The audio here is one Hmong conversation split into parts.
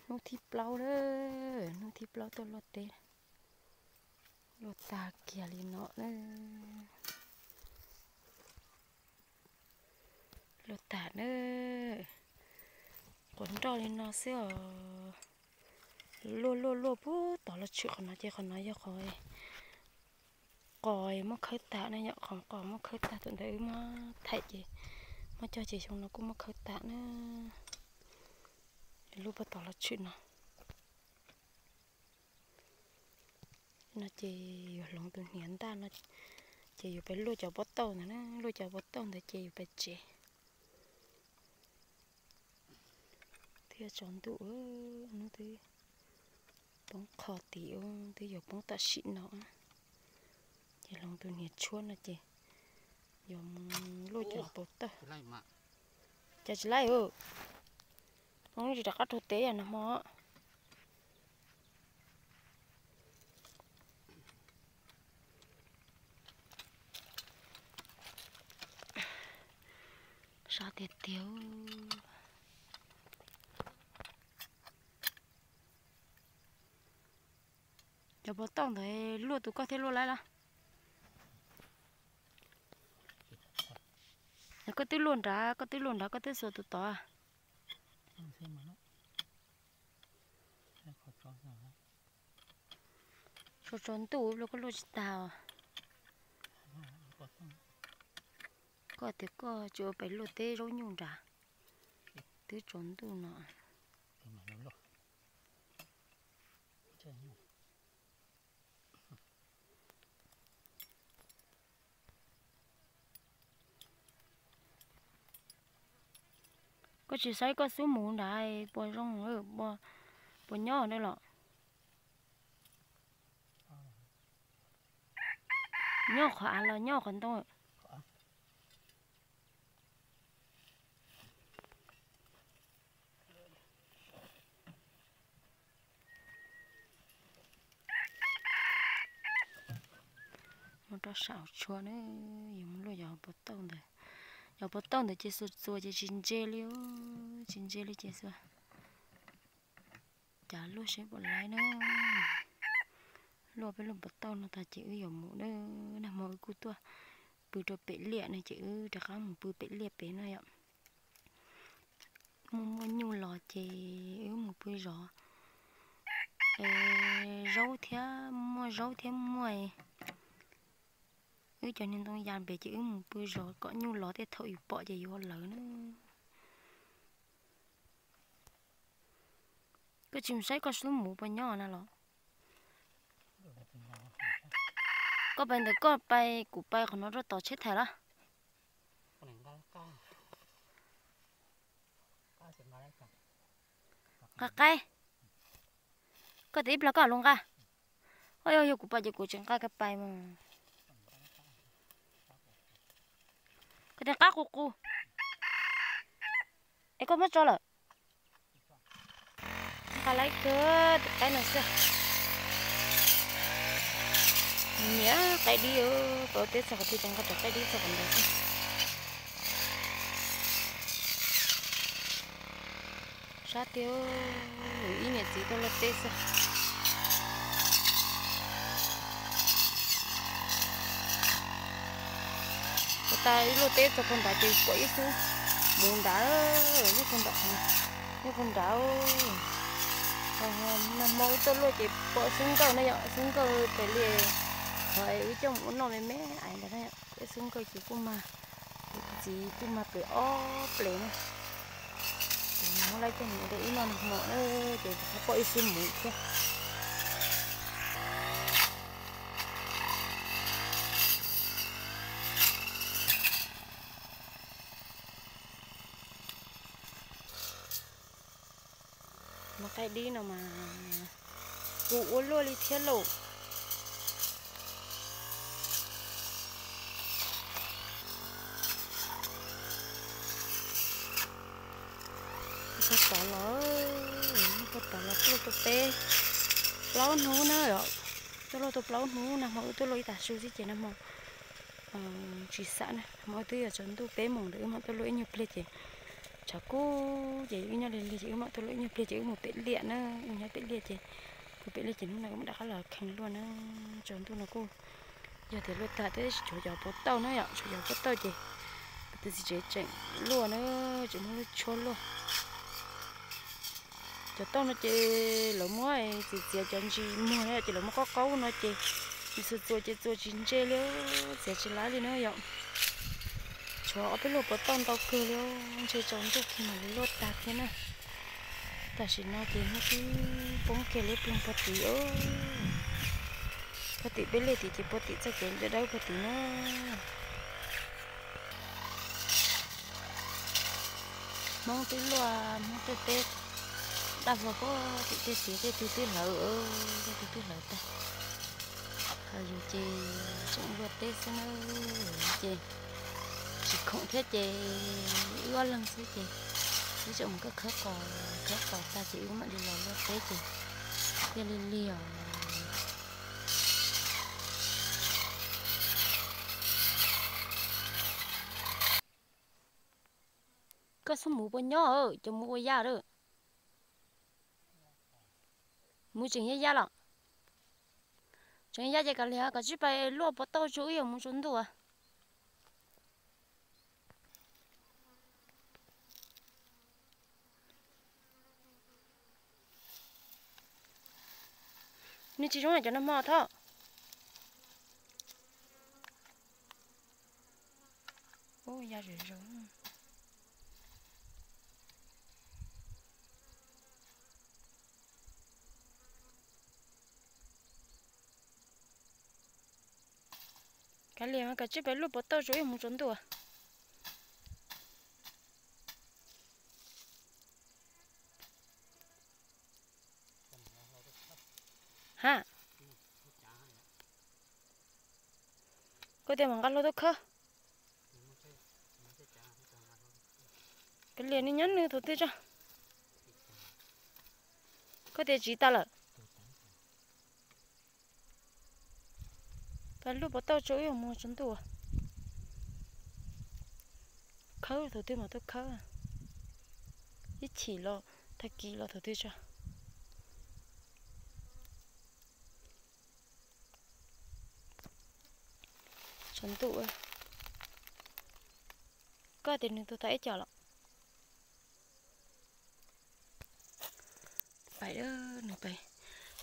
Hnub thib plaub lawm, hnub thib plaub tuaj luaj teb, luaj tag kiag li no na. Luaj tag na, quav nroj li no xwb os. Luaj luaj luaj puag tod los tshwm qhov no ces qhov no yog qhov qos muab khawb tag na yom, qhov qos muab khawb tag, thaum ntawd wb muab thaij ces muab cog ces xyoo no kuj muab khawb tag na. Luaj puag tod los tshwm no. No ces yuav hloov tus hniav ntaj no ces yuav pais luaj cov pob tauj ntawd na, luaj cov pob tauj ntawd ces yuav pais tsev. Thiab tsaus ntuj, hnub twb poob qho tid, twb yuav poob tam sim no. Ces hloov tus hniav tshuab no ces yuav mus luaj cov pob tauj. Cas tsis laij, zoo li rov qab rau teb nag hmo. Sab tiag tiag. Cov pob tauj ntawd luaj tus koj thiaj luaj laib los? Koj twb luaj nrad, koj twb luaj nrad, koj twb xuas tus tod. Tsaus tsaus ntuj los koj luaj tsis tag os. Koj tias koj tsis ua pem luaj teb zaub nyuj nrad, twb tsaus ntuj no. Koj tsis saib koj xub mus nrad puas zoo, puas nyob na los? Nyob qhov av los nyob qhov ntoo? Mus rau saum tshuaj na, yuav mus luaj cov pob tauj ntawd. Cov pob tauj ntawd ces xuas txuas ces tsis ntse li, tsis ntse li ces xuas cav luaj seb puas laib na. Luaj peb luaj pob tauj no tag ces wb yuav mus na. Nag hmo wb kuj tuaj pw rau pem liaj no ces wb rov qab mus pw pem liaj pem no yom. Muaj muaj nyuj los ces wb mus pw zov zaub thiab, muaj zaub thiab muaj wb cov niag ntoo ya npem ces wb mus pw zov kom nyuj los tej thaum yus pom ces yuav lawv na. Koj tsis mus saib koj xub mus puas nyob na los? Koj pais ntawm koj pais, kuv pais qhov no rau tom tsheb thais los? Nqa qaib. Koj tias ib plag koj los nqa. Yog kuv pais ces kuv tsis nqa koj pais mas. Koj tias qab qus qus. Es koj muab tso lawm. Nqa laib kawg tus qaib no xwb. Nyiam qaib dib, pab teb txog qhov twg ces nqa tus qaib dib txog qhov ntawd xwb. Sab tiag, ib niam txiv tuaj luaj teb xwb. Ua tas ib luaj teb txog puag nrad ces pom ib xub mus nrad, nyob puag nrad, nyob puag nrad. Nag hmo wb tuaj luaj ces pom xub nkawj na yom, xub nkawj pem liaj, qhov wb coj mus ua noj me me ais ntawd na yom, ib xub nkawj ces kuj mag, kuv tus txiv kuj mag pem ob ples na. Ces muab laib coj mus de ib noj nag hmo na, ces rov qab pom ib xub mus thiab. Mas qaib dib no mas kuj ua luaj li thiab lauj. Tuaj tod los, tuaj tod los tuaj tau peb plaub hnub na, tuaj luaj tau plaub hnub, nag hmo wb tuaj luaj ib tag su xwb ces nag hmo tsis xam na, nag hmo twb yuav tsaus ntuj peb moos ntawd wb mam tuaj luaj ib nyuag pliag ces tshav Los kuj ces wb nyob lig lig ces wb mam tuaj luaj ib nyuag pliag ces wb mus pem liaj na, wb nyob pem liaj ces, kuv pem liaj ces hnub no wb mam rov qab los kheev luaj na. Tsaus ntuj no kuj yog tias luaj tag thiab, tshuav cov puav tauj na yom, tshuav cov puav tauj ces kuv tus txiv tsev tseem luaj na, tseem muab lub tshuab luaj. Cov tauj no ces lawv muab txiav txiav cov ntsis muag na ces lawv muab qaub qaub no ces txhua txhua txua ces txhua tsis ntse li, txiav tsis laib li na yom. Tshuav ob peb luaj puav tauj ntau kawg li, ntshe tsaus ntuj kiag mam li luaj tag thiab na. Tam sim no ces hnub twb poob kiag li ploog puag tim, puag tim peb liaj tim ces puag tim txoj kev dawb dawb puag tim na. Hmoob twb luaj, Hmoob tej teb daj vog puag tim tej txiv, tej tug twb hlawv, tej tug twb hlawv tag. Ho yus ces tseem luaj teb xwb na, ces tsis khoom thiab ces wb ob leeg xwb ces wb tseem mus khawb qos, khawb qos tag ces wb mam li los luaj teb ces thiaj li lig os. Koj xub mus puas nyob, cov mus ua yaj lawm. Mus tseem yaj yaj los? Tseem yaj ces kav liam, koj tsij pais luaj puav tauj tso wb yuav mus tsaus ntuj. Nws tsis zoo cov nag hmo thoj. Ub, ya zom zaws. Kav liam, koj tsij pais luaj puav tauj tso wb yuav mus tsaus ntuj. Ha, koj tias mam nqa hlau tuaj khawb. Kav liam, nws nyob nws thaum twg tso. Koj tias tsiv tas lawm. Pais luaj puav tauj tso wb yuav mus tsaus ntuj. Khawb thaum twg mam tuaj khawb. Ib chim los tag kis los thaum twg tso. Tsaus ntuj. Koj tias nws tuag tas ib co los? Pais, nws pais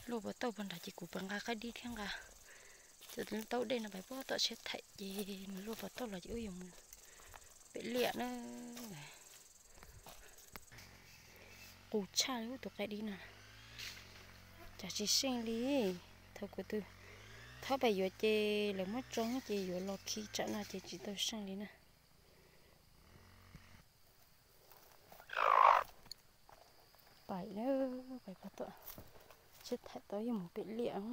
luaj puav tauj puag nrad ces kuv pais nqa qaib dib thiab nqa cov taub dej no pais puag tom siab thaim ces nws luaj puav tauj los ces wb yuav mus pem liaj na. Qus tshaj li tus qaib dib no, cas tsis seej li. Thaum kuv tus thaub pais yuav ces lawv muab tsoo ces yuav los khi tsam no ces tsis tau seej li na. Pais, pais puag tom siab thaim tau yuav mus pem liaj.